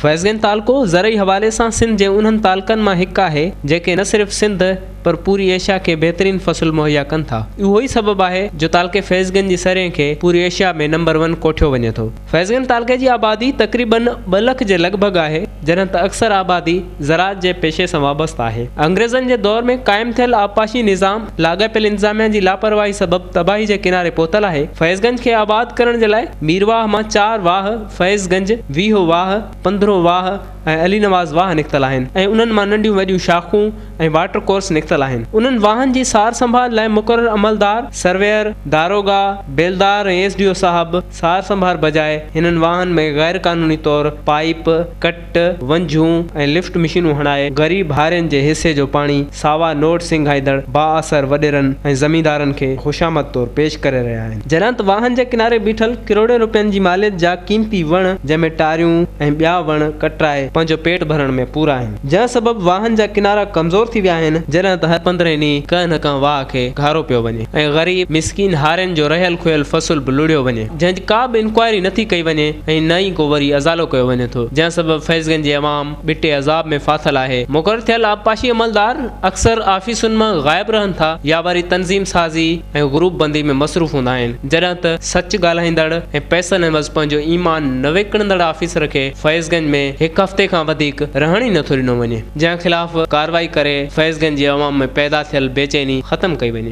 فيض گنج تعلقو زرعي حوالي سان سنڌ جي انهن تعلقن مان هڪ آهي، جيڪي نه صرف سنڌ پر پوري ايشيا کي بهترين فصل مهيا ڪن ٿا. اهو ئي سبب آهي جو تعلقي فيض گنج جي سرين کي پوري ايشيا ۾ نمبر ون ڪوٺيو وڃي ٿو. فيض گنج تعلقي جي آبادي تقريبن ٻه لک جي لڳ ڀڳ آهي، جڏهن ته اڪثر آبادي زراعت جي پيشي سان وابسته آهي. انگريزن جي دور ۾ قائم ٿيل آبپاشي نظام لاڳاپيل انتظاميا جي لاپرواهي سبب تباهي جي ڪناري پهتل آهي. فيض گنج کي آباد ڪرڻ جي لاء ميرواهه مان چار واهه، فيض گنج، ويهو واهه، پنڌرو واهه ۽ علي نواز واهه نڪتل آهن ۽ انهن مان ننڍيون وڏيون شاخون ۽ واٽر ڪورس نڪتل آهن. انهن واهن جي سار سنڀال لاء مقرر عملدار، سرويئر، داروغا، بيلدار ۽ ايس ڊي او صاحب سار سنڀار بجاء هنن واهن ۾ غير قانوني طور پائيپ، ڪٽ، ونجهون ۽ لفٽ مشينون هڻائي غريب هارين جي حصي جو پاڻي ساوا نوٽ سنگهائيندڙ بااثر وڏيرن ۽ زميندارن کي خوشامد طور پيش ڪري رهيا آهن. جڏهن ته واهن جي ڪناري بيٺل ڪروڙين روپين جي ماليت جا قيمتي وڻ جنهن ۾ ٽاريون ۽ ٻيا وڻ ڪٽرائي پنهنجو پيٽ ڀرڻ ۾ پورا آهن جنهن سبب واهن جا ڪنارا ڪمزور ٿي ويا آهن جڏهن ته هر پندرهين ڏينهن ڪنهن نه ڪنهن واهه کي گهارو پيو وڃي ۽ غريب مسڪين هارين جو رهيل کهيل فصل به لڙهيو وڃي جنهن جي ڪا به انڪوائري نٿي ڪئي وڃي ۽ نه ئي ڪو وري ازالو ڪيو وڃي ٿو جنهن سبب فيض گنج جي عوام ٻٽي عذاب ۾ ڦاٿل آهي. مقرر ٿيل آبپاشي عملدار اڪثر آفيسن مان غائب رهن ٿا يا وري تنظيم سازي ۽ گروپ بندي ۾ مصروف هوندا آهن جڏهن ته سچ ڳالهائيندڙ ۽ پئسن عيوض پنهنجو ايمان نه وڪڻندڙ آفيسر کي فيض گنج ۾ هڪ هفتي کان وڌيڪ رهڻ ئي نٿو ڏنو وڃي جنهن خلاف ڪارروائي ڪري فيض گنج جي عوام ۾ پيدا ٿيل بيچيني ختم ڪئي وڃي.